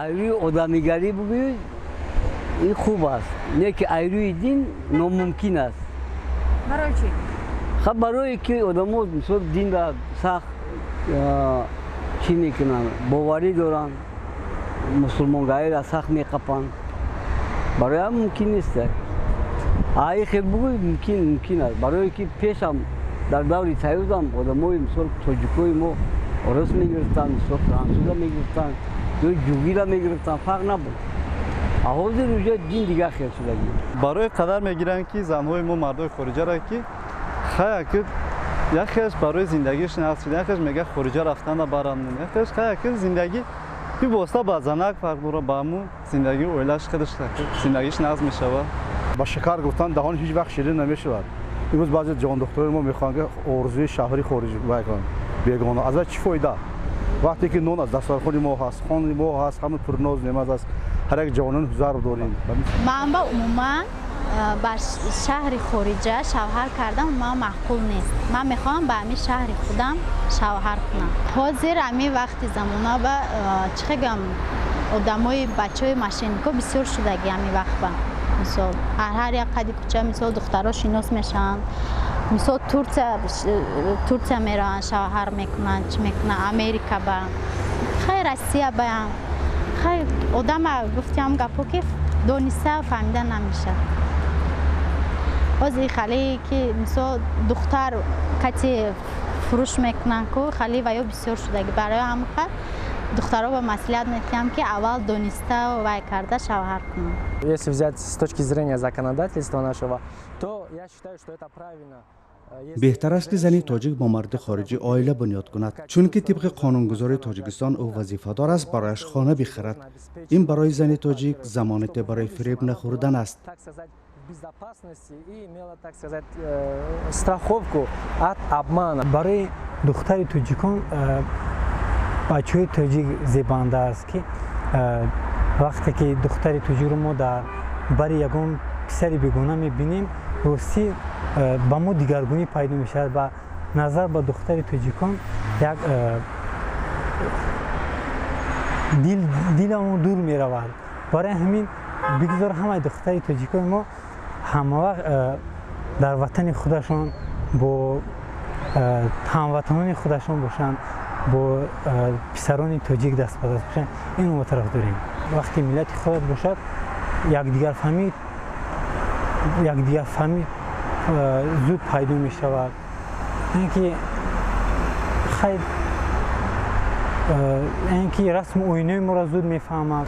Айрӯи одамигарӣ бигӯед, ин хуб аст, не ки айрӯи дин номумкин аст. Барои чӣ? Хаб, барое ки одамо, мисол, динра сахт чӣ мекунанд, боварӣ доранд, мусулмонгариро сахт меқапанд, барои ҳам мумкин нест. Ай хел бугӯй, мумкин аст, барое ки пешам дар даври союзам одамои, мисол, тоҷикои мо орус мегирифтанд, мисол, франсуза мегирифтанд ё ҷугира мегирифтанд, фарқ набуд. А ҳозир уже дин дигар хел шудагӣ. Барои қадар мегиранд, ки занҳои мо мардои хориҷаро, ки хая, ки яхеш барои зиндагиш нақс шуда, яхеш мега хориҷа рафтана барам, яхеш хая, ки зиндагӣ бивоста ба занак фарқ дора, ба ҳамун зиндагии оилаш худаш зиндагиш нағз мешавад. Ба шикар гуфтан даҳон ҳеҷ вақт ширин намешавад. Имрӯз баъзе ҷондухтарои мо мехоҳанд, ки орзуи шаҳри хориҷ вай кунанд, бегона. Аз вай чӣ фоида, вақте ки нон аз дастархони мо ҳаст, хони мо ҳаст, ҳама пурноз неъмат аст, ҳар як ҷавонон ҳузар дорем. Ман ба умуман ба шаҳри хориҷа шавҳар кардан ман маъқул нест. Ман мехоҳам ба ҳамин шаҳри худам шавҳар кунам. Ҳозир ҳамин вақти замона ба чӣ хегам, одамои бачаҳои мошеннико бисёр шудаги. Ҳамин вақт ба мисол ҳар як қади кӯча, мисол, духтаро шинос мешаванд, мисол, Турсия мераванд, шавҳар мекунанд, чӣ мекунанд, Америка ба хай, Россия ба хай. Одама гуфтиам гапо, ки дониста фаҳмида намешавад. Ҳозир хале ки, мисол, духтар кати фурӯш мекунанд ку, хали ва ё бисёр шудаги. Барои ҳамин духтаро ба маслиҳат медиҳам, ки аввал дониста вай карда шавҳар кунанд. Если взять с точки зрения законодательства нашего, то я считаю, что это правильно. Беҳтар аст, ки зани тоҷик бо марди хориҷӣ оила бунёд кунад, чунки тибқи қонунгузории Тоҷикистон ӯ вазифадор аст барояш хона бихарад. Ин барои зани тоҷик замонате барои фиреб нахӯрдан аст. Безопасности и имела, так сказать, страховку от обмана. Барои духтари тоҷикон бачаҳои тоҷик зебанда аст, ки вақте ки духтари тоҷикро мо дар бари ягон писари бегона мебинем, ростӣ ба мо дигаргунӣ пайдо мешавад ва назар ба духтари тоҷикон як диламон дур меравад. Барои ҳамин бигзор ҳамаи духтари тоҷикои мо ҳамавақт дар ватани худашон бо ҳамватанони худашон бошанд, бо писарони тоҷик даст ба даст бошанд. Ин мо тараф дорем. Вақте миллати худат бошад, якдигарфаҳмӣ зуд пайдо мешавад, ин ки хай, ин ки расму оинои моро зуд мефаҳмад.